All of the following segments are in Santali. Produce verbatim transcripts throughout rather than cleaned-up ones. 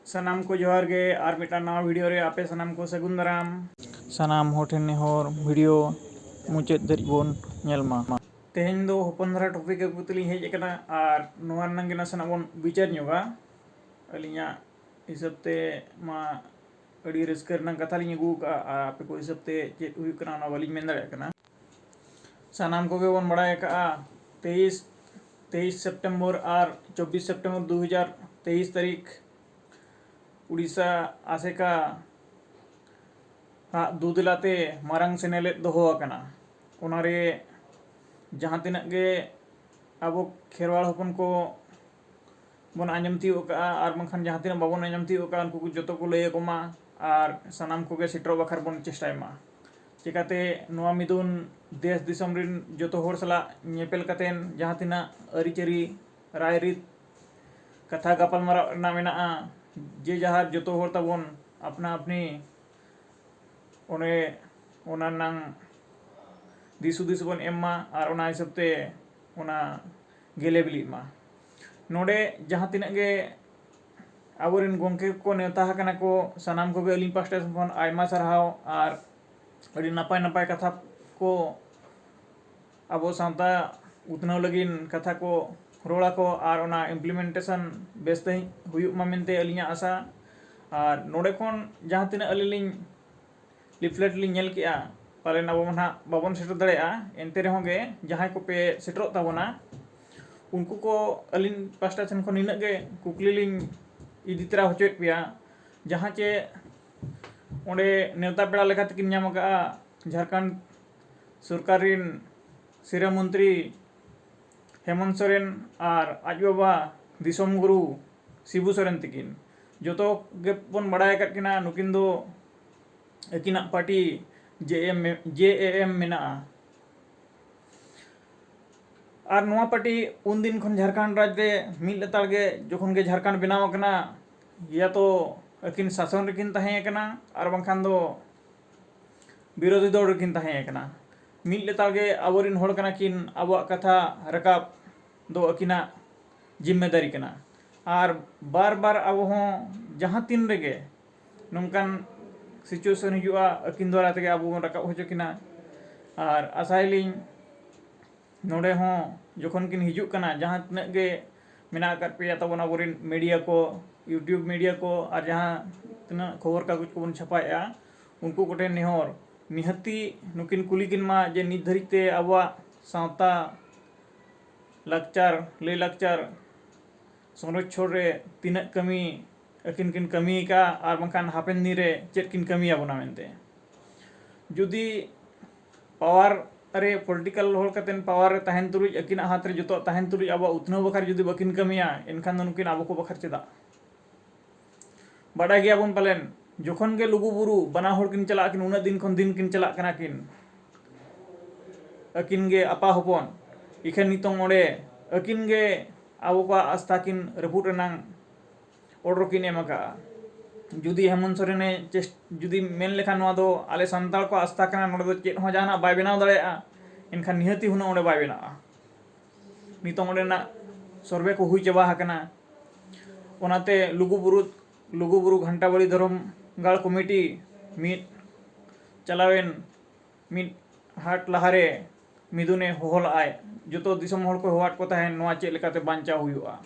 ᱥᱟᱱᱟᱢ ᱠᱚ ᱡᱚᱦᱟᱨ ᱜᱮ, ᱟᱨ ᱢᱤᱫᱴᱟᱝ ᱱᱟᱣᱟ ᱵᱷᱤᱰᱤᱭᱳ ᱨᱮ ᱟᱯᱮ ᱥᱟᱱᱟᱢ ᱠᱚ ᱥᱟᱹᱜᱩᱱ ᱫᱟᱨᱟᱢ᱾ ᱥᱟᱱᱟᱢ ᱦᱚᱲ ᱴᱷᱮᱱ ᱱᱮᱦᱚᱨ, ᱵᱷᱤᱰᱤᱭᱳ ᱢᱩᱪᱟᱹᱫ ᱫᱷᱟᱹᱨᱤᱡ ᱵᱚᱱ ᱧᱮᱞ ᱢᱟ᱾ ᱛᱮᱦᱮᱧ ᱫᱚ ᱦᱚᱯᱚᱱ ᱫᱷᱟᱨᱟ ᱴᱚᱯᱤᱠ ᱟᱹᱜᱩ ᱠᱟᱛᱮ ᱞᱤᱧ ᱦᱮᱡ ᱟᱠᱟᱱᱟ, ᱟᱨ ᱱᱚᱣᱟ ᱨᱮᱱᱟᱜ ᱜᱮ ᱱᱟᱥᱮᱱᱟᱜ ᱵᱚᱱ ᱵᱤᱪᱟᱹᱨ ᱧᱚᱜᱟ᱾ ᱟᱹᱞᱤᱧᱟᱜ ᱦᱤᱥᱟᱹᱵ ᱛᱮ ᱢᱟ ᱟᱹᱰᱤ ᱨᱟᱹᱥᱠᱟᱹ ᱨᱮᱱᱟᱜ ᱠᱟᱛᱷᱟ ᱞᱤᱧ ᱟᱹᱜᱩ ᱟᱠᱟᱫᱼᱟ, ᱟᱨ ᱟᱯᱮ ᱠᱚ ᱦᱤᱥᱟᱹᱵ ᱛᱮ ᱪᱮᱫ ᱦᱩᱭᱩᱜ ᱠᱟᱱᱟ, ᱚᱱᱟ ᱵᱟᱹᱞᱤᱧ ᱢᱮᱱ ᱫᱟᱲᱮᱭᱟᱜ ᱠᱟᱱᱟ᱾ ᱥᱟᱱᱟᱢ ᱠᱚᱜᱮ ᱵᱚᱱ ᱵᱟᱲᱟᱭ ᱟᱠᱟᱫᱼᱟ, ᱛᱮᱭᱤᱥ, ᱛᱮᱭᱤᱥ ᱥᱮᱯᱴᱮᱢᱵᱚᱨ ᱟᱨ ᱪᱚᱵᱵᱤᱥ ᱥᱮᱯᱴᱮᱢᱵᱚᱨ ᱫᱩ ᱦᱟᱡᱟᱨ ᱛᱮᱭᱤᱥ ᱛᱟᱹᱨᱤᱠᱷ ᱩᱲᱤᱥᱥᱟ ᱟᱥᱮᱠᱟ ᱟᱜ ᱫᱩᱫᱮᱞᱟᱛᱮ ᱢᱟᱨᱟᱝ ᱥᱮᱱᱮᱞᱮᱫ ᱫᱚᱦᱚ ᱟᱠᱟᱱᱟ᱾ ᱚᱱᱟᱨᱮ ᱡᱟᱦᱟᱸ ᱛᱤᱱᱟᱹᱜ ᱜᱮ ᱟᱵᱚ ᱠᱷᱮᱨᱣᱟᱲ ᱦᱚᱯᱚᱱ ᱠᱚ ᱵᱚᱱ ᱟᱸᱡᱚᱢ ᱛᱤᱭᱳᱜ ᱠᱟᱜᱼᱟ, ᱟᱨ ᱵᱟᱝᱠᱷᱟᱱ ᱡᱟᱦᱟᱸ ᱛᱤᱱᱟᱹᱜ ᱵᱟᱵᱚᱱ ᱟᱸᱡᱚᱢ ᱛᱤᱭᱳᱜ ᱠᱟᱜᱼᱟ, ᱩᱱᱠᱩ ᱠᱚ ᱡᱚᱛᱚ ᱠᱚ ᱞᱟᱹᱭ ᱟᱠᱚ ᱢᱟ, ᱟᱨ ᱥᱟᱱᱟᱢ ᱠᱚᱜᱮ ᱥᱮᱴᱮᱨᱚᱜ ᱵᱟᱠᱷᱨᱟ ᱵᱚᱱ ᱪᱮᱥᱴᱟᱭ ᱢᱟ᱾ ᱪᱮᱠᱟᱛᱮ ᱱᱚᱣᱟ ᱢᱤᱫᱩᱱ ᱫᱮᱥ ᱫᱤᱥᱚᱢ ᱨᱮᱱ ᱡᱚᱛᱚ ᱦᱚᱲ ᱥᱟᱞᱟᱜ ᱧᱮᱯᱮᱞ ᱠᱟᱛᱮᱱ ᱡᱟᱦᱟᱸ ᱛᱤᱱᱟᱹᱜ ᱟᱹᱨᱤᱪᱟᱹᱞᱤ, ᱨᱟᱭᱨᱤᱛ, ᱠᱟᱛᱷᱟ ᱜᱟᱯᱟᱞᱢᱟᱨᱟᱣ ᱨᱮᱱᱟᱜ ᱢᱮᱱᱟᱜᱼᱟ, ᱡᱮ ᱡᱟᱦᱟᱨ ᱡᱚᱛᱚ ᱦᱚᱲ ᱛᱟᱵᱚᱱ ᱟᱯᱱᱟ ᱟᱯᱱᱤ ᱚᱸᱰᱮ ᱚᱱᱟ ᱨᱮᱱᱟᱝ ᱫᱤᱥ ᱦᱩᱫᱤᱥ ᱵᱚᱱ ᱮᱢ ᱢᱟ, ᱟᱨ ᱚᱱᱟ ᱦᱤᱥᱟᱹᱵ ᱛᱮ ᱚᱱᱟ ᱜᱮᱞᱮ ᱵᱤᱞᱤᱜ ᱢᱟ᱾ ᱱᱚᱰᱮ ᱡᱟᱦᱟᱸ ᱛᱤᱱᱟᱹᱜ ᱜᱮ ᱟᱵᱚᱨᱮᱱ ᱜᱚᱢᱠᱮ ᱠᱚ ᱱᱮᱣᱛᱟ ᱟᱠᱟᱱᱟ ᱠᱚ, ᱥᱟᱱᱟᱢ ᱠᱚᱜᱮ ᱟᱹᱞᱤᱧ ᱯᱟᱥᱴᱟ ᱥᱮᱱ ᱠᱷᱚᱱ ᱟᱭᱢᱟ ᱥᱟᱨᱦᱟᱣ ᱟᱨ ᱟᱹᱰᱤ ᱱᱟᱯᱟᱭ ᱱᱟᱯᱟᱭ ᱠᱟᱛᱷᱟ ᱠᱚ ᱟᱵᱚ ᱥᱟᱶᱛᱟ ᱩᱛᱱᱟᱹᱣ ᱞᱟᱹᱜᱤᱫ ᱠᱟᱛᱷᱟ ᱠᱚ ᱨᱚᱲ ᱟᱠᱚ, ᱟᱨ ᱚᱱᱟ implementation ᱵᱮᱥ ᱛᱮ ᱦᱩᱭᱩᱜ ᱢᱟ ᱢᱮᱱᱛᱮ ᱟᱹᱞᱤᱧᱟᱜ ᱟᱥᱟ᱾ ᱟᱨ ᱱᱚᱰᱮ ᱠᱷᱚᱱ ᱡᱟᱦᱟᱸ ᱛᱤᱱᱟᱹᱜ ᱟᱹᱞᱤᱧ ᱞᱤᱧ leaflet ᱞᱤᱧ ᱧᱮᱞ ᱠᱮᱜᱼᱟ, ᱯᱟᱞᱮᱱ ᱟᱵᱚ ᱢᱟ ᱱᱟᱦᱟᱜ ᱵᱟᱵᱚᱱ ᱥᱮᱴᱮᱨ ᱫᱟᱲᱮᱭᱟᱜᱼᱟ, ᱮᱱᱛᱮ ᱨᱮᱦᱚᱸ ᱜᱮ ᱡᱟᱦᱟᱸᱭ ᱠᱚᱯᱮ ᱥᱮᱴᱮᱨᱚᱜ ᱛᱟᱵᱚᱱᱟ, ᱩᱱᱠᱩ ᱠᱚ ᱟᱹᱞᱤᱧ ᱯᱟᱥᱴᱟ ᱥᱮᱱ ᱠᱷᱚᱱ ᱱᱤᱱᱟᱹᱜ ᱜᱮ ᱠᱩᱠᱞᱤ ᱞᱤᱧ ᱤᱫᱤ ᱛᱚᱨᱟ ᱦᱚᱪᱚᱭᱮᱫ ᱯᱮᱭᱟ, ᱡᱟᱦᱟᱸ ᱪᱮ ᱚᱸᱰᱮ ᱱᱮᱣᱛᱟ ᱯᱮᱲᱟ ᱞᱮᱠᱟ ᱛᱮᱠᱤᱱ ᱧᱟᱢ ᱟᱠᱟᱫᱼᱟ ᱡᱷᱟᱲᱠᱷᱚᱸᱰ ᱥᱚᱨᱠᱟᱨ ᱨᱮᱱ ᱥᱤᱨᱟᱹ ᱢᱚᱱᱛᱨᱤ ᱦᱮᱢᱚᱱᱛ ᱥᱚᱨᱮᱱ ᱟᱨ ᱟᱡ ᱵᱟᱵᱟ ᱫᱤᱥᱚᱢ ᱜᱩᱨᱩ ᱥᱤᱵᱩ ᱥᱚᱨᱮᱱ ᱛᱤᱠᱤᱱ᱾ ᱡᱚᱛᱚ ᱜᱮᱵᱚᱱ ᱵᱟᱲᱟᱭ ᱟᱠᱟᱫ ᱠᱤᱱᱟ, ᱱᱩᱠᱤᱱ ᱫᱚ ᱟᱹᱠᱤᱱᱟᱜ ᱯᱟᱨᱴᱤ ᱡᱮ ᱮᱢ, ᱡᱮ ᱮ ᱮᱢ ᱢᱮᱱᱟᱜᱼᱟ᱾ ᱟᱨ ᱱᱚᱣᱟ ᱯᱟᱨᱴᱤ ᱩᱱᱫᱤᱱ ᱠᱷᱚᱱ ᱡᱷᱟᱲᱠᱷᱚᱸᱰ ᱨᱟᱡᱽ ᱨᱮ ᱢᱤᱫ ᱞᱮᱛᱟᱲ ᱜᱮ, ᱡᱚᱠᱷᱚᱱ ᱜᱮ ᱡᱷᱟᱲᱠᱷᱚᱸᱰ ᱵᱮᱱᱟᱣ ᱟᱠᱟᱱᱟ, ᱭᱟ ᱛᱚ ᱟᱹᱠᱤᱱ ᱥᱟᱥᱚᱱ ᱨᱮᱠᱤᱱ ᱛᱟᱦᱮᱸ ᱟᱠᱟᱱᱟ, ᱟᱨ ᱵᱟᱝᱠᱷᱟᱱ ᱫᱚ ᱵᱤᱨᱳᱫᱷᱤ ᱫᱚᱞ ᱨᱮᱠᱤᱱ ᱛᱟᱦᱮᱸ ᱟᱠᱟᱱᱟ᱾ ᱢᱤᱫ ᱞᱮᱛᱟᱲ ᱜᱮ ᱟᱵᱚᱨᱮᱱ ᱦᱚᱲ ᱠᱟᱱᱟ ᱠᱤᱱ, ᱟᱵᱚᱣᱟᱜ ᱠᱟᱛᱷᱟ ᱨᱟᱠᱟᱵ ᱫᱚ ᱟᱹᱠᱤᱱᱟᱜ ᱡᱤᱢᱢᱮᱫᱟᱨᱤ ᱠᱟᱱᱟ᱾ ᱟᱨ ᱵᱟᱨ ᱵᱟᱨ ᱟᱵᱚ ᱦᱚᱸ ᱡᱟᱦᱟᱸ ᱛᱤᱱ ᱨᱮᱜᱮ ᱱᱚᱝᱠᱟᱱ situation ᱦᱤᱡᱩᱜᱼᱟ, ᱟᱹᱠᱤᱱ ᱫᱟᱨᱟᱭ ᱛᱮᱜᱮ ᱟᱵᱚ ᱵᱚᱱ ᱨᱟᱠᱟᱵ ᱦᱚᱪᱚ ᱠᱤᱱᱟ᱾ ᱟᱨ ᱟᱥᱟᱭᱟᱞᱤᱧ ᱱᱚᱰᱮ ᱦᱚᱸ ᱡᱚᱠᱷᱚᱱ ᱠᱤᱱ ᱦᱤᱡᱩᱜ ᱠᱟᱱᱟ, ᱡᱟᱦᱟᱸ ᱛᱤᱱᱟᱹᱜ ᱜᱮ ᱢᱮᱱᱟᱜ ᱟᱠᱟᱫ ᱯᱮᱭᱟ ᱛᱟᱵᱚᱱ ᱟᱵᱚᱨᱮᱱ media ᱠᱚ, YouTube media ᱠᱚ, ᱟᱨ ᱡᱟᱦᱟᱸ ᱛᱤᱱᱟᱹᱜ ᱠᱷᱚᱵᱚᱨ ᱠᱟᱜᱚᱡᱽ ᱠᱚᱵᱚᱱ ᱪᱷᱟᱯᱟᱭᱮᱫᱼᱟ, ᱩᱱᱠᱩ ᱠᱚᱴᱷᱮᱱ ᱱᱮᱦᱚᱨ, ᱱᱤᱦᱟᱹᱛᱤ ᱱᱩᱠᱤᱱ ᱠᱩᱞᱤ ᱠᱤᱱ ᱢᱟ ᱡᱮ ᱱᱤᱛ ᱫᱷᱟᱹᱨᱤᱡ ᱛᱮ ᱟᱵᱚᱣᱟᱜ ᱥᱟᱶᱛᱟ, ᱞᱟᱠᱪᱟᱨ, ᱞᱟᱹᱭ ᱞᱟᱠᱪᱟᱨ ᱥᱚᱝᱨᱚᱠᱷᱚᱱ ᱨᱮ ᱛᱤᱱᱟᱹᱜ ᱠᱟᱹᱢᱤ ᱟᱹᱠᱤᱱ ᱠᱤᱱ ᱠᱟᱹᱢᱤ ᱟᱠᱟᱫᱼᱟ, ᱟᱨ ᱵᱟᱝᱠᱷᱟᱱ ᱦᱟᱯᱮᱱ ᱫᱤᱱ ᱨᱮ ᱪᱮᱫ ᱠᱤᱱ ᱠᱟᱹᱢᱤᱭᱟᱵᱚᱱᱟ ᱢᱮᱱᱛᱮ᱾ ᱡᱩᱫᱤ power ᱨᱮ, political ᱦᱚᱲ ᱠᱟᱛᱮᱱ power ᱨᱮ ᱛᱟᱦᱮᱱ ᱛᱩᱞᱩᱡ, ᱟᱹᱠᱤᱱᱟᱜ ᱦᱟᱛ ᱨᱮ ᱡᱚᱛᱚᱣᱟᱜ ᱛᱟᱦᱮᱱ ᱛᱩᱞᱩᱡ ᱟᱵᱚᱣᱟᱜ ᱩᱛᱱᱟᱹᱣ ᱵᱟᱠᱷᱨᱟ ᱡᱩᱫᱤ ᱵᱟᱹᱠᱤᱱ ᱠᱟᱹᱢᱤᱭᱟ, ᱮᱱᱠᱷᱟᱱ ᱫᱚ ᱱᱩᱠᱤᱱ ᱟᱵᱚ ᱠᱚ ᱵᱟᱠᱷᱨᱟ ᱪᱮᱫᱟᱜ? ᱵᱟᱰᱟᱭ ᱜᱮᱭᱟᱵᱚᱱ ᱯᱟᱞᱮᱱ, ᱡᱚᱠᱷᱚᱱ ᱜᱮ ᱞᱩᱜᱩ ᱵᱩᱨᱩ ᱵᱟᱱᱟ ᱦᱚᱲ ᱠᱤᱱ ᱪᱟᱞᱟᱜ ᱠᱤᱱ, ᱩᱱᱟᱹᱜ ᱫᱤᱱ ᱠᱷᱚᱱ ᱫᱤᱱ ᱠᱤᱱ ᱪᱟᱞᱟᱜ ᱠᱟᱱᱟ ᱠᱤᱱ, ᱟᱹᱠᱤᱱ ᱜᱮ ᱟᱯᱟ ᱦᱚᱯᱚᱱ᱾ ᱤᱠᱷᱟᱹᱱ ᱱᱤᱛᱚᱝ ᱚᱸᱰᱮ ᱟᱹᱠᱤᱱ ᱜᱮ ᱟᱵᱚ ᱠᱚᱣᱟᱜ ᱟᱥᱛᱷᱟ ᱠᱤᱱ ᱨᱟᱹᱯᱩᱫ ᱨᱮᱱᱟᱝ order ᱠᱤᱱ ᱮᱢ ᱟᱠᱟᱫᱼᱟ᱾ ᱡᱩᱫᱤ ᱦᱮᱢᱚᱱᱛ ᱥᱚᱨᱮᱱᱮ ᱪᱮᱥ-, ᱡᱩᱫᱤ ᱢᱮᱱ ᱞᱮᱠᱷᱟᱱ ᱱᱚᱣᱟ ᱫᱚ ᱟᱞᱮ ᱥᱟᱱᱛᱟᱲ ᱠᱚᱣᱟᱜ ᱟᱥᱛᱷᱟ ᱠᱟᱱᱟ, ᱱᱚᱰᱮ ᱫᱚ ᱪᱮᱫ ᱦᱚᱸ ᱡᱟᱦᱟᱱᱟᱜ ᱵᱟᱭ ᱵᱮᱱᱟᱣ ᱫᱟᱲᱮᱭᱟᱜᱼᱟ, ᱮᱱᱠᱷᱟᱱ ᱱᱤᱦᱟᱹᱛᱤ ᱦᱩᱱᱟᱹᱝ ᱚᱸᱰᱮ ᱵᱟᱭ ᱵᱮᱱᱟᱜᱼᱟ᱾ ᱱᱤᱛᱚᱝ ᱚᱸᱰᱮᱱᱟᱜ survey ᱠᱚ ᱦᱩᱭ ᱪᱟᱵᱟ ᱟᱠᱟᱱᱟ᱾ ᱚᱱᱟᱛᱮ ᱞᱩᱜᱩᱵᱩᱨᱩ, ᱞᱩᱜᱩᱵᱩᱨᱩ ᱜᱷᱟᱱᱴᱟ ᱵᱟᱲᱤ ᱫᱷᱚᱨᱚᱢ ᱜᱟᱲ ᱠᱚᱢᱤᱴᱤ ᱢᱤᱫ ᱪᱟᱞᱟᱣᱮᱱ ᱢᱤᱫ ᱦᱟᱴ ᱞᱟᱦᱟᱨᱮ ᱢᱤᱫᱩᱱᱮ ᱦᱚᱦᱚ ᱞᱟᱜᱼᱟᱭ, ᱡᱚᱛᱚ ᱫᱤᱥᱚᱢ ᱦᱚᱲ ᱠᱚ ᱦᱚᱦᱚᱣᱟᱫ ᱠᱚ ᱛᱟᱦᱮᱸᱫ, ᱱᱚᱣᱟ ᱪᱮᱫ ᱞᱮᱠᱟᱛᱮ ᱵᱟᱧᱪᱟᱣ ᱦᱩᱭᱩᱜᱼᱟ᱾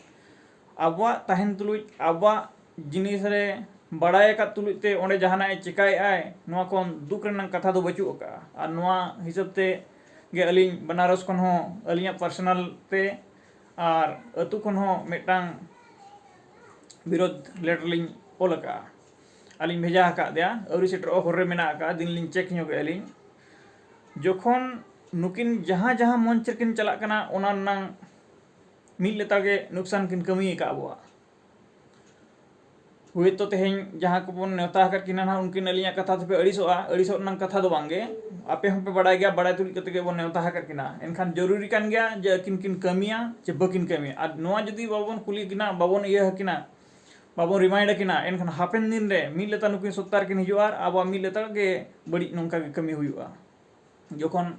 ᱟᱵᱚᱣᱟᱜ ᱛᱟᱦᱮᱱ ᱛᱩᱞᱩᱡ, ᱟᱵᱚᱣᱟᱜ ᱡᱤᱱᱤᱥ ᱨᱮ ᱵᱟᱲᱟᱭ ᱟᱠᱟᱫ ᱛᱩᱞᱩᱡ ᱛᱮ ᱚᱸᱰᱮ ᱡᱟᱦᱟᱱᱟᱜ ᱮ ᱪᱮᱠᱟᱭᱮᱫᱼᱟᱭ, ᱱᱚᱣᱟ ᱠᱷᱚᱱ ᱫᱩᱠ ᱨᱮᱱᱟᱜ ᱠᱟᱛᱷᱟ ᱫᱚ ᱵᱟᱹᱪᱩᱜ ᱟᱠᱟᱫᱼᱟ᱾ ᱟᱨ ᱱᱚᱣᱟ ᱦᱤᱥᱟᱹᱵ ᱛᱮ ᱜᱮ ᱟᱹᱞᱤᱧ ᱵᱟᱱᱟᱨᱚᱥ ᱠᱷᱚᱱ ᱦᱚᱸ ᱟᱹᱞᱤᱧᱟᱜ personal ᱛᱮ ᱟᱨ ᱟᱹᱛᱩ ᱠᱷᱚᱱ ᱦᱚᱸ ᱢᱤᱫᱴᱟᱝ ᱵᱤᱨᱳᱫᱷ letter ᱞᱤᱧ ᱚᱞ ᱟᱠᱟᱫᱼᱟ᱾ ᱟᱹᱞᱤᱧ ᱵᱷᱮᱡᱟ ᱟᱠᱟᱫ ᱫᱮᱭᱟ, ᱟᱹᱣᱨᱤ ᱥᱮᱴᱮᱨᱚᱜ ᱦᱚᱨ ᱨᱮ ᱢᱮᱱᱟᱜ ᱟᱠᱟᱫᱼᱟ, ᱫᱤᱱ ᱞᱤᱧ check ᱧᱚᱜᱮᱫᱼᱟ ᱞᱤᱧ᱾ ᱡᱚᱠᱷᱚᱱ ᱱᱩᱠᱤᱱ ᱡᱟᱦᱟᱸ ᱡᱟᱦᱟᱸ ᱢᱚᱧᱪ ᱨᱮᱠᱤᱱ ᱪᱟᱞᱟᱜ ᱠᱟᱱᱟ, ᱚᱱᱟ ᱨᱮᱱᱟᱝ ᱢᱤᱫ ᱞᱮᱛᱟᱲ ᱜᱮ ᱱᱩᱠᱥᱟᱱ ᱠᱤᱱ ᱠᱟᱹᱢᱤ ᱟᱠᱟᱫ ᱟᱵᱚᱣᱟᱜ᱾ ᱦᱳᱭᱛᱳ ᱛᱮᱦᱮᱧ ᱡᱟᱦᱟᱸ ᱠᱚᱵᱚᱱ ᱱᱮᱣᱛᱟ ᱟᱠᱟᱫ ᱠᱤᱱᱟ ᱱᱟᱦᱟᱜ, ᱩᱱᱠᱤᱱ ᱟᱹᱞᱤᱧᱟᱜ ᱠᱟᱛᱷᱟ ᱛᱮᱯᱮ ᱟᱹᱲᱤᱥᱚᱜᱼᱟ, ᱟᱹᱲᱤᱥᱚᱜ ᱨᱮᱱᱟᱜ ᱠᱟᱛᱷᱟ ᱫᱚ ᱵᱟᱝᱜᱮ᱾ ᱟᱯᱮ ᱦᱚᱸᱯᱮ ᱵᱟᱲᱟᱭ ᱜᱮᱭᱟ, ᱵᱟᱲᱟᱭ ᱛᱩᱞᱩᱡ ᱠᱟᱛᱮ ᱜᱮᱵᱚᱱ ᱱᱮᱣᱛᱟ ᱟᱠᱟᱫ ᱠᱤᱱᱟ᱾ ᱮᱱᱠᱷᱟᱱ ᱡᱚᱨᱩᱨᱤ ᱠᱟᱱ ᱜᱮᱭᱟ ᱡᱮ ᱟᱹᱠᱤᱱ ᱠᱤᱱ ᱠᱟᱹᱢᱤᱭᱟ ᱪᱮ ᱵᱟᱹᱠᱤᱱ ᱠᱟᱹᱢᱤᱭᱟ᱾ ᱟᱨ ᱱᱚᱣᱟ ᱡᱩᱫᱤ ᱵᱟᱵᱚᱱ ᱠᱩᱞᱤ ᱠᱤᱱᱟ, ᱵᱟᱵᱚᱱ ᱤᱭᱟᱹ ᱟᱹᱠᱤᱱᱟ, ᱵᱟᱵᱚᱱ remind ᱟᱹᱠᱤᱱᱟ, ᱮᱱᱠᱷᱟᱱ ᱦᱟᱯᱮᱱ ᱫᱤᱱ ᱨᱮ ᱢᱤᱫ ᱞᱮᱛᱟᱲ ᱱᱩᱠᱤᱱ ᱥᱚᱛᱛᱟ ᱨᱮᱠᱤᱱ ᱦᱤᱡᱩᱜᱼᱟ ᱟᱨ ᱟᱵᱚᱣᱟᱜ ᱢᱤᱫ ᱞᱮᱛᱟᱲ ᱜᱮ ᱵᱟᱹᱲᱤᱡ ᱱᱚᱝᱠᱟ ᱜᱮ ᱠᱟᱹᱢᱤ ᱦᱩᱭᱩᱜᱼᱟ᱾ ᱡᱚᱠᱷᱚᱱ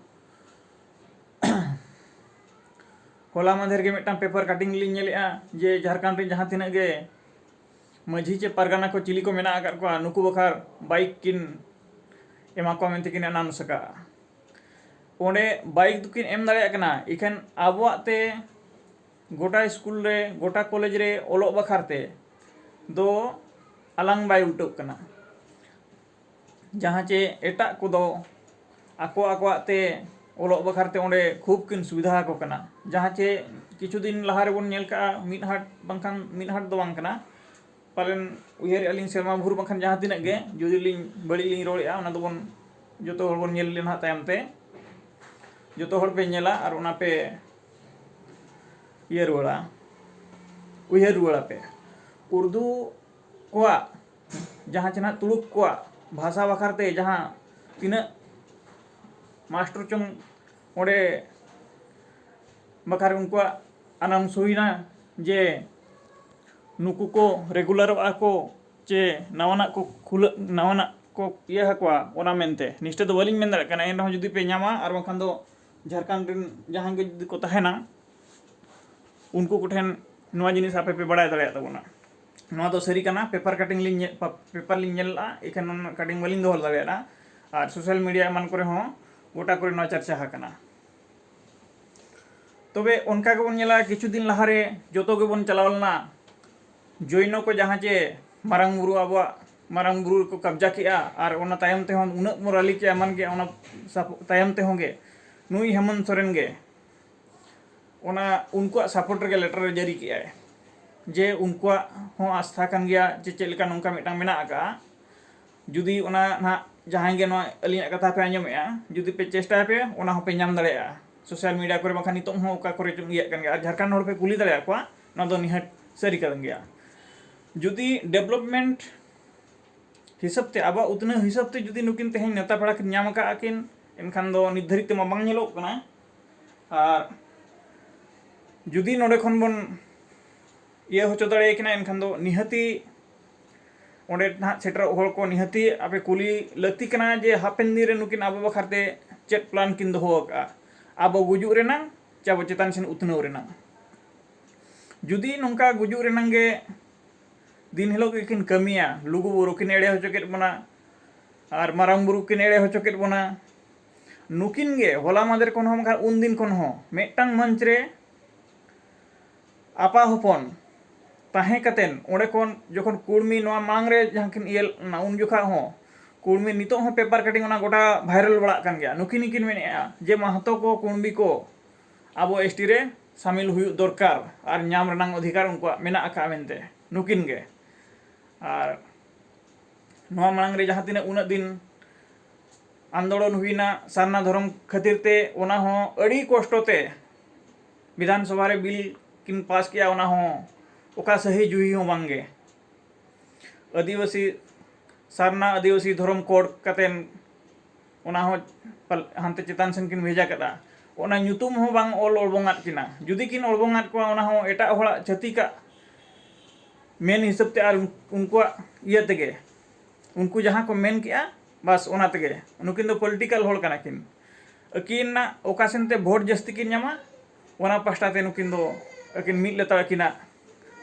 ᱦᱚᱞᱟ ᱢᱟᱫᱷᱮᱨ ᱜᱮ ᱢᱤᱫᱴᱟᱝ paper cutting ᱞᱤᱧ ᱧᱮᱞᱮᱜᱼᱟ ᱡᱮ ᱡᱷᱟᱲᱠᱷᱚᱸᱰ ᱨᱮ ᱡᱟᱦᱟᱸ ᱛᱤᱱᱟᱹᱜ ᱜᱮ ᱢᱟᱹᱡᱷᱤ ᱪᱮ ᱯᱟᱨᱜᱟᱱᱟ ᱠᱚ ᱪᱤᱞᱤ ᱠᱚ ᱢᱮᱱᱟᱜ ᱟᱠᱟᱫ ᱠᱚᱣᱟ, ᱱᱩᱠᱩ ᱵᱟᱠᱷᱨᱟ ᱵᱟᱭᱤᱠ ᱠᱤᱱ ᱮᱢᱟ ᱠᱚᱣᱟ ᱢᱮᱱᱛᱮ ᱠᱤᱱ ᱟᱱᱟᱣᱩᱱᱥ ᱟᱠᱟᱫᱼᱟ᱾ ᱚᱸᱰᱮ ᱵᱟᱭᱤᱠ ᱫᱚᱠᱤᱱ ᱮᱢ ᱫᱟᱲᱮᱭᱟᱜ ᱠᱟᱱᱟ, ᱤᱠᱷᱟᱹᱱ ᱟᱵᱚᱣᱟᱜ ᱛᱮ ᱜᱚᱴᱟ ᱥᱠᱩᱞ ᱨᱮ, ᱜᱚᱴᱟ ᱠᱚᱞᱮᱡᱽ ᱨᱮ ᱚᱞᱚᱜ ᱵᱟᱠᱷᱨᱟ ᱛᱮ ᱫᱚ ᱟᱞᱟᱝ ᱵᱟᱭ ᱩᱞᱴᱟᱹᱜ ᱠᱟᱱᱟ᱾ ᱡᱟᱦᱟᱸ ᱪᱮ ᱮᱴᱟᱜ ᱠᱚᱫᱚ ᱟᱠᱚ ᱟᱠᱚᱣᱟᱜ ᱛᱮ ᱚᱞᱚᱜ ᱵᱟᱠᱷᱨᱟ ᱛᱮ ᱚᱸᱰᱮ ᱠᱷᱩᱵ ᱠᱤᱱ ᱥᱩᱵᱤᱫᱷᱟ ᱟᱠᱚ ᱠᱟᱱᱟ᱾ ᱡᱟᱦᱟᱸ ᱪᱮ ᱠᱤᱪᱷᱩ ᱫᱤᱱ ᱞᱟᱦᱟ ᱨᱮᱵᱚᱱ ᱧᱮᱞ ᱠᱟᱜᱼᱟ, ᱢᱤᱫ ᱦᱟᱴ ᱵᱟᱝᱠᱷᱟᱱ ᱢᱤᱫ ᱦᱟᱴ ᱫᱚ ᱵᱟᱝ ᱠᱟᱱᱟ, ᱯᱟᱞᱮᱱ ᱩᱭᱦᱟᱹᱨᱮᱫᱼᱟ ᱞᱤᱧ ᱥᱮᱨᱢᱟ ᱵᱷᱳᱨ ᱵᱟᱝᱠᱷᱟᱱ ᱡᱟᱦᱟᱸ ᱛᱤᱱᱟᱹᱜ ᱜᱮ, ᱡᱩᱫᱤ ᱞᱤᱧ ᱵᱟᱹᱲᱤᱡ ᱞᱤᱧ ᱨᱚᱲᱮᱫᱼᱟ, ᱚᱱᱟ ᱫᱚᱵᱚᱱ ᱡᱚᱛᱚ ᱦᱚᱲ ᱵᱚᱱ ᱧᱮᱞ ᱞᱮᱱᱟ ᱦᱟᱸᱜ ᱛᱟᱭᱚᱢ ᱛᱮ᱾ ᱡᱚᱛᱚ ᱦᱚᱲ ᱯᱮ ᱧᱮᱞᱟ ᱟᱨ ᱚᱱᱟ ᱯᱮ ᱤᱭᱟᱹ ᱨᱩᱣᱟᱹᱲᱟ, ᱩᱭᱦᱟᱹᱨ ᱨᱩᱣᱟᱹᱲᱟ ᱯᱮ᱾ ᱩᱨᱫᱩ ᱠᱚᱣᱟᱜ ᱡᱟᱦᱟᱸ ᱪᱮ ᱱᱟᱦᱟᱜ ᱛᱩᱲᱩᱠ ᱠᱚᱣᱟᱜ ᱵᱷᱟᱥᱟ ᱵᱟᱠᱷᱨᱟ ᱛᱮ ᱡᱟᱦᱟᱸ ᱛᱤᱱᱟᱹᱜ ᱢᱟᱥᱴᱟᱨ ᱪᱚᱝ ᱚᱸᱰᱮ ᱵᱟᱠᱷᱨᱟ ᱩᱱᱠᱩᱣᱟᱜ ᱟᱱᱟᱣᱩᱱᱥ ᱦᱩᱭᱱᱟ ᱡᱮ ᱱᱩᱠᱩ ᱠᱚ ᱨᱮᱜᱩᱞᱟᱨᱚᱜᱼᱟ ᱠᱚ ᱪᱮ ᱱᱟᱣᱟᱱᱟᱜ ᱠᱚ ᱠᱷᱩᱞᱟᱹᱜ, ᱱᱟᱣᱟᱱᱟᱜ ᱠᱚ ᱤᱭᱟᱹ ᱟᱠᱚᱣᱟ, ᱚᱱᱟ ᱢᱮᱱᱛᱮ ᱱᱤᱥᱴᱟᱹ ᱫᱚ ᱵᱟᱹᱞᱤᱧ ᱢᱮᱱ ᱫᱟᱲᱮᱭᱟᱜ ᱠᱟᱱᱟ᱾ ᱮᱱ ᱨᱮᱦᱚᱸ ᱡᱩᱫᱤ ᱯᱮ ᱧᱟᱢᱟ ᱟᱨ ᱵᱟᱝᱠᱷᱟᱱ ᱫᱚ ᱡᱷᱟᱲᱠᱷᱚᱸᱰ ᱨᱮᱱ ᱡᱟᱦᱟᱸᱭ ᱜᱮ ᱡᱩᱫᱤ ᱠᱚ ᱛᱟᱦᱮᱱᱟ, ᱩᱱᱠᱩ ᱠᱚᱴᱷᱮᱱ ᱱᱚᱣᱟ ᱡᱤᱱᱤᱥ ᱟᱯᱮ ᱯᱮ ᱵᱟᱲᱟᱭ ᱫᱟᱲᱮᱭᱟᱜ ᱛᱟᱵᱚᱱᱟ᱾ ᱱᱚᱣᱟ ᱫᱚ ᱥᱟᱹᱨᱤ ᱠᱟᱱᱟ, ᱯᱮᱯᱟᱨ ᱠᱟᱴᱤᱝ ᱞᱤᱧ ᱧᱮᱞ, ᱯᱟ-, ᱯᱮᱯᱟᱨ ᱞᱤᱧ ᱧᱮᱞ ᱞᱮᱫᱼᱟ, ᱮᱱᱠᱷᱟᱱ ᱚᱱᱟ ᱠᱟᱴᱤᱝ ᱵᱟᱹᱞᱤᱧ ᱫᱚᱦᱚ ᱫᱟᱲᱮᱭᱟᱫᱼᱟ᱾ ᱟᱨ ᱥᱳᱥᱟᱞ ᱢᱤᱰᱤᱭᱟ ᱮᱢᱟᱱ ᱠᱚᱨᱮ ᱦᱚᱸ ᱜᱚᱴᱟ ᱠᱚᱨᱮ ᱱᱚᱣᱟ ᱪᱟᱨᱪᱟ ᱟᱠᱟᱱᱟ᱾ ᱛᱚᱵᱮ ᱚᱱᱠᱟ ᱜᱮᱵᱚᱱ ᱧᱮᱞᱟ, ᱠᱤᱪᱷᱩ ᱫᱤᱱ ᱞᱟᱦᱟᱨᱮ ᱡᱚᱛᱚ ᱜᱮᱵᱚᱱ ᱪᱟᱞᱟᱣ ᱞᱮᱱᱟ ᱡᱳᱭᱱᱚ ᱠᱚ ᱡᱟᱦᱟᱸ ᱪᱮ ᱢᱟᱨᱟᱝ ᱵᱩᱨᱩ, ᱟᱵᱚᱣᱟᱜ ᱢᱟᱨᱟᱝ ᱵᱩᱨᱩ ᱨᱮᱠᱚ ᱠᱟᱵᱽᱡᱟ ᱠᱮᱜᱼᱟ, ᱟᱨ ᱚᱱᱟ ᱛᱟᱭᱚᱢ ᱛᱮᱦᱚᱸ ᱩᱱᱟᱹᱜ ᱵᱚᱱ ᱨᱟᱞᱤ ᱠᱮᱜᱼᱟ, ᱮᱢᱟᱱ ᱠᱮᱜᱼᱟ, ᱚᱱᱟ ᱥᱟᱯ-, ᱛᱟᱭᱚᱢ ᱛᱮᱦᱚᱸ ᱜᱮ ᱱᱩᱭ ᱦᱮᱢᱚᱱᱛ ᱥᱚᱨᱮᱱ ᱜᱮ ᱚᱱᱟ ᱩᱱᱠᱩᱣᱟᱜ ᱥᱟᱯᱳᱨᱴ ᱨᱮᱜᱮ ᱞᱮᱴᱟᱨ ᱮ ᱡᱟᱹᱨᱤ ᱠᱮᱜᱼᱟᱭ ᱡᱮ ᱩᱱᱠᱩᱣᱟᱜ ᱦᱚᱸ ᱟᱥᱛᱷᱟ ᱠᱟᱱ ᱜᱮᱭᱟ ᱡᱮ ᱪᱮᱫ ᱞᱮᱠᱟ ᱱᱚᱝᱠᱟ ᱢᱤᱫᱴᱟᱝ ᱢᱮᱱᱟᱜ ᱟᱠᱟᱜᱼᱟ᱾ ᱡᱩᱫᱤ ᱚᱱᱟ ᱱᱟᱦᱟᱜ ᱡᱟᱦᱟᱸᱭ ᱜᱮ ᱱᱚᱣᱟ ᱟᱹᱞᱤᱧᱟᱜ ᱠᱟᱛᱷᱟ ᱯᱮ ᱟᱸᱡᱚᱢᱮᱜᱼᱟ, ᱡᱩᱫᱤ ᱯᱮ ᱪᱮᱥᱴᱟᱭᱟ ᱯᱮ, ᱚᱱᱟ ᱦᱚᱸᱯᱮ ᱧᱟᱢ ᱫᱟᱲᱮᱭᱟᱜᱼᱟ᱾ ᱥᱳᱥᱟᱞ ᱢᱤᱰᱤᱭᱟ ᱠᱚᱨᱮ ᱵᱟᱝᱠᱷᱟᱱ ᱱᱤᱛᱚᱜ ᱦᱚᱸ ᱚᱠᱟ ᱠᱚᱨᱮ ᱪᱚᱝ ᱤᱭᱟᱹᱜ ᱠᱟᱱ ᱜᱮᱭᱟ, ᱟᱨ ᱡᱷᱟᱲᱠᱷᱚᱸᱰ ᱦᱚᱲ ᱯᱮ ᱠᱩᱞᱤ ᱫᱟᱲᱮᱭᱟᱠᱚᱣᱟ, ᱱᱚᱣᱟ ᱫᱚ ᱱᱤᱦᱟᱹᱛ ᱥᱟᱹᱨᱤ ᱠᱟᱱ ᱜᱮᱭᱟ᱾ ᱡᱩᱫᱤ ᱰᱮᱵᱷᱞᱚᱯᱢᱮᱱᱴ ᱦᱤᱥᱟᱹᱵ ᱛᱮ, ᱟᱵᱚᱣᱟᱜ ᱩᱛᱱᱟᱹᱣ ᱦᱤᱥᱟᱹᱵ ᱛᱮ ᱡᱩᱫᱤ ᱱᱩᱠᱤᱱ ᱛᱮᱦᱮᱧ ᱱᱮᱛᱟ ᱯᱮᱲᱟ ᱠᱤᱱ ᱧᱟᱢ ᱟᱠᱟᱫᱼᱟ ᱠᱤᱱ, ᱮᱱᱠᱷᱟᱱ ᱫᱚ ᱱᱤᱛ ᱫᱷᱟᱹᱨᱤᱡ ᱛᱮᱢᱟ ᱵᱟᱝ ᱧᱮᱞᱚᱜ ᱠᱟᱱᱟ᱾ ᱟᱨ ᱡᱩᱫᱤ ᱱᱚᱰᱮ ᱠᱷᱚᱱ ᱵᱚᱱ ᱤᱭᱟᱹ ᱦᱚᱪᱚ ᱫᱟᱲᱮᱭᱟᱠᱤᱱᱟ, ᱮᱱᱠᱷᱟᱱ ᱫᱚ ᱱᱤᱦᱟᱹᱛᱤ ᱚᱸᱰᱮ ᱱᱟᱦᱟᱜ ᱥᱮᱴᱮᱨᱚᱜ ᱦᱚᱲ ᱠᱚ ᱱᱤᱦᱟᱹᱛᱤ ᱟᱯᱮ ᱠᱩᱞᱤ ᱞᱟᱹᱠᱛᱤ ᱠᱟᱱᱟ ᱡᱮ ᱦᱟᱯᱮᱱ ᱫᱤᱱ ᱨᱮ ᱱᱩᱠᱤᱱ ᱟᱵᱚ ᱵᱟᱠᱷᱨᱟ ᱛᱮ ᱪᱮᱫ ᱯᱞᱟᱱ ᱠᱤᱱ ᱫᱚᱦᱚ ᱟᱠᱟᱫᱼᱟ, ᱟᱵᱚ ᱜᱩᱡᱩᱜ ᱨᱮᱱᱟᱝ ᱪᱮ ᱟᱵᱚ ᱪᱮᱛᱟᱱ ᱥᱮᱱ ᱩᱛᱱᱟᱹᱣ ᱨᱮᱱᱟᱝ᱾ ᱡᱩᱫᱤ ᱱᱚᱝᱠᱟ ᱜᱩᱡᱩᱜ ᱨᱮᱱᱟᱝ ᱜᱮ ᱫᱤᱱ ᱦᱤᱞᱳᱜ ᱜᱮᱠᱤᱱ ᱠᱟᱹᱢᱤᱭᱟ, ᱞᱩᱜᱩ ᱵᱩᱨᱩ ᱠᱤᱱ ᱮᱲᱮ ᱦᱚᱪᱚ ᱠᱮᱫ ᱵᱚᱱᱟ, ᱟᱨ ᱢᱟᱨᱟᱝ ᱵᱩᱨᱩ ᱠᱤᱱ ᱮᱲᱮ ᱦᱚᱪᱚ ᱠᱮᱫ ᱵᱚᱱᱟ᱾ ᱱᱩᱠᱤᱱ ᱜᱮ ᱦᱚᱞᱟ ᱢᱟᱫᱷᱮᱨ ᱠᱷᱚᱱ ᱦᱚᱸ, ᱵᱟᱝᱠᱷᱟᱱ ᱩᱱ ᱫᱤᱱ ᱠᱷᱚᱱ ᱦᱚᱸ ᱢᱤᱫᱴᱟᱝ ᱢᱚᱧᱪ ᱨᱮ ᱟᱯᱟ ᱦᱚᱯᱚᱱ ᱛᱟᱦᱮᱸ ᱠᱟᱛᱮᱱ, ᱚᱸᱰᱮ ᱠᱷᱚᱱ ᱡᱚᱠᱷᱚᱱ ᱠᱩᱲᱢᱤ ᱱᱚᱣᱟ ᱢᱟᱲᱟᱝ ᱨᱮ ᱡᱟᱦᱟᱸ ᱠᱤᱱ ᱤᱭᱟᱹ ᱞᱮᱱᱟ, ᱩᱱ ᱡᱚᱠᱷᱟ ᱦᱚᱸ ᱠᱩᱲᱢᱤ, ᱱᱤᱛᱚᱜ ᱦᱚᱸ ᱯᱮᱯᱟᱨ ᱠᱟᱴᱤᱝ ᱚᱱᱟ ᱜᱚᱴᱟ ᱵᱷᱟᱭᱨᱟᱞ ᱵᱟᱲᱟᱜ ᱠᱟᱱ ᱜᱮᱭᱟ᱾ ᱱᱩᱠᱤᱱ ᱜᱮᱠᱤᱱ ᱢᱮᱱᱮᱫᱼᱟ ᱡᱮ ᱢᱟᱦᱟᱛᱚ ᱠᱚ, ᱠᱩᱲᱢᱤ ᱠᱚ ᱟᱵᱚ ᱮᱥ ᱴᱤ ᱨᱮ ᱥᱟᱢᱤᱞ ᱦᱩᱭᱩᱜ ᱫᱚᱨᱠᱟᱨ ᱟᱨ ᱧᱟᱢ ᱨᱮᱱᱟᱜ ᱚᱫᱷᱤᱠᱟᱨ ᱩᱱᱠᱩᱣᱟᱜ ᱢᱮᱱᱟᱜ ᱟᱠᱟᱫ ᱢᱮᱱᱛᱮ, ᱱᱩᱠᱤᱱ ᱜᱮ᱾ ᱟᱨ ᱱᱚᱣᱟ ᱢᱟᱲᱟᱝ ᱨᱮ ᱡᱟᱦᱟᱸ ᱛᱤᱱᱟᱹᱜ ᱩᱱᱟᱹᱜ ᱫᱤᱱ ᱟᱱᱫᱳᱞᱚᱱ ᱦᱩᱭᱱᱟ ᱥᱟᱨᱱᱟ ᱫᱷᱚᱨᱚᱢ ᱠᱷᱟᱹᱛᱤᱨ ᱛᱮ, ᱚᱱᱟ ᱦᱚᱸ ᱟᱹᱰᱤ ᱠᱚᱥᱴᱚ ᱛᱮ ᱵᱤᱫᱷᱟᱱ ᱥᱚᱵᱷᱟ ᱨᱮ ᱵᱤᱞ ᱠᱤᱱ ᱯᱟᱥ ᱠᱮᱜᱼᱟ, ᱚᱱᱟ ᱦᱚᱸ ᱚᱠᱟ ᱥᱟᱹᱦᱤ ᱡᱩᱦᱤ ᱦᱚᱸ ᱵᱟᱝ ᱜᱮ᱾ ᱟᱹᱫᱤᱵᱟᱹᱥᱤ, ᱥᱟᱨᱱᱟ ᱟᱹᱫᱤᱵᱟᱹᱥᱤ ᱫᱷᱚᱨᱚᱢ ᱠᱳᱰ ᱠᱟᱛᱮᱱ ᱚᱱᱟ ᱦᱚᱸ ᱯᱟᱞ-, ᱦᱟᱱᱛᱮ ᱪᱮᱛᱟᱱ ᱥᱮᱱ ᱠᱤᱱ ᱵᱷᱮᱡᱟ ᱠᱮᱫᱟ᱾ ᱚᱱᱟ ᱧᱩᱛᱩᱢ ᱦᱚᱸ ᱵᱟᱝ ᱚᱞ ᱚᱲᱵᱚᱝᱟᱫ ᱠᱤᱱᱟ᱾ ᱡᱩᱫᱤ ᱠᱤᱱ ᱚᱲᱵᱚᱝᱟᱫ ᱠᱚᱣᱟ, ᱚᱱᱟ ᱦᱚᱸ ᱮᱴᱟᱜ ᱦᱚᱲᱟᱜ, ᱪᱷᱟᱹᱛᱤᱠᱟᱜ ᱢᱮᱱ ᱦᱤᱥᱟᱹᱵ ᱛᱮ ᱟᱨ ᱩᱱᱠᱩᱣᱟᱜ ᱤᱭᱟᱹ ᱛᱮᱜᱮ, ᱩᱱᱠᱩ ᱡᱟᱦᱟᱸ ᱠᱚ ᱢᱮᱱ ᱠᱮᱜᱼᱟ, ᱵᱟᱥ ᱚᱱᱟ ᱛᱮᱜᱮ᱾ ᱱᱩᱠᱤᱱ ᱫᱚ ᱯᱚᱞᱤᱴᱤᱠᱟᱞ ᱦᱚᱲ ᱠᱟᱱᱟ ᱠᱤᱱ᱾ ᱟᱹᱠᱤᱱᱟᱜ ᱚᱠᱟ ᱥᱮᱱ ᱛᱮ ᱵᱷᱳᱴ ᱡᱟᱹᱥᱛᱤ ᱠᱤᱱ ᱧᱟᱢᱟ, ᱚᱱᱟ ᱯᱟᱥᱴᱟ ᱛᱮ ᱱᱩᱠᱤᱱ ᱫᱚ ᱟᱹᱠᱤᱱ ᱢᱤᱫ ᱞᱮᱛᱟᱲ ᱟᱹᱠᱤᱱᱟᱜ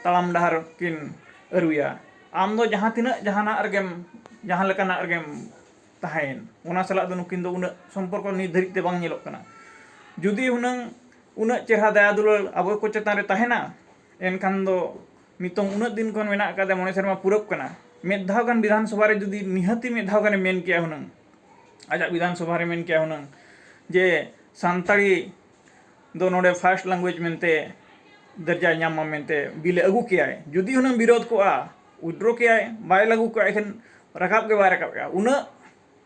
ᱛᱟᱲᱟᱢ ᱰᱟᱦᱟᱨ ᱠᱤᱱ ᱟᱹᱨᱩᱭᱟ᱾ ᱟᱢ ᱫᱚ ᱡᱟᱦᱟᱸ ᱛᱤᱱᱟᱹᱜ ᱡᱟᱦᱟᱱᱟᱜ ᱨᱮᱜᱮᱢ, ᱡᱟᱦᱟᱸ ᱞᱮᱠᱟᱱᱟᱜ ᱨᱮᱜᱮᱢ ᱛᱟᱦᱮᱸᱭᱮᱱ, ᱚᱱᱟ ᱥᱟᱞᱟᱜ ᱫᱚ ᱱᱩᱠᱤᱱ ᱫᱚ ᱩᱱᱟᱹᱜ ᱥᱚᱢᱯᱚᱨᱠᱚ ᱱᱤᱛ ᱫᱷᱟᱹᱨᱤᱡ ᱛᱮ ᱵᱟᱝ ᱧᱮᱞᱚᱜ ᱠᱟᱱᱟ᱾ ᱡᱩᱫᱤ ᱦᱩᱱᱟᱹᱝ ᱩᱱᱟᱹᱜ ᱪᱮᱦᱨᱟ ᱫᱟᱭᱟ ᱫᱩᱞᱟᱹᱲ ᱟᱵᱚ ᱠᱚ ᱪᱮᱛᱟᱱ ᱨᱮ ᱛᱟᱦᱮᱱᱟ, ᱮᱱᱠᱷᱟᱱ ᱫᱚ ᱱᱤᱛᱚᱝ ᱩᱱᱟᱹᱜ ᱫᱤᱱ ᱠᱷᱚᱱ ᱢᱮᱱᱟᱜ ᱟᱠᱟᱫᱟ, ᱢᱚᱬᱮ ᱥᱮᱨᱢᱟ ᱯᱩᱨᱟᱹᱜ ᱠᱟᱱᱟ, ᱢᱤᱫ ᱫᱷᱟᱣ ᱜᱟᱱ ᱵᱤᱫᱷᱟᱱ ᱥᱚᱵᱷᱟ ᱨᱮ ᱡᱩᱫᱤ ᱱᱤᱦᱟᱹᱛᱤ ᱢᱤᱫ ᱫᱷᱟᱣ ᱜᱟᱱᱮ ᱢᱮᱱ ᱠᱮᱭᱟ ᱦᱩᱱᱟᱹᱝ, ᱟᱡᱟᱜ ᱵᱤᱫᱷᱟᱱ ᱥᱚᱵᱷᱟ ᱨᱮ ᱢᱮᱱ ᱠᱮᱭᱟ ᱦᱩᱱᱟᱹᱝ ᱡᱮ ᱥᱟᱱᱛᱟᱲᱤ ᱫᱚ ᱱᱚᱰᱮ ᱯᱷᱟᱥᱴ ᱞᱮᱝᱜᱩᱭᱮᱡᱽ ᱢᱮᱱᱛᱮ ᱫᱚᱨᱡᱟᱭ ᱧᱟᱢ ᱢᱟ ᱢᱮᱱᱛᱮ ᱵᱤᱞᱮ ᱟᱹᱜᱩ ᱠᱮᱭᱟᱭ, ᱡᱩᱫᱤ ᱦᱩᱱᱟᱹᱝ ᱵᱤᱨᱳᱫᱷ ᱠᱚᱜᱼᱟ, ᱣᱤᱰᱨᱚ ᱠᱮᱭᱟᱭ, ᱵᱟᱭ ᱞᱟᱹᱜᱩ ᱠᱚᱜᱼᱟ, ᱮᱱᱠᱷᱟᱱ ᱨᱟᱠᱟᱵ ᱜᱮ ᱵᱟᱭ ᱨᱟᱠᱟᱵ ᱠᱮᱭᱟ᱾ ᱩᱱᱟᱹᱜ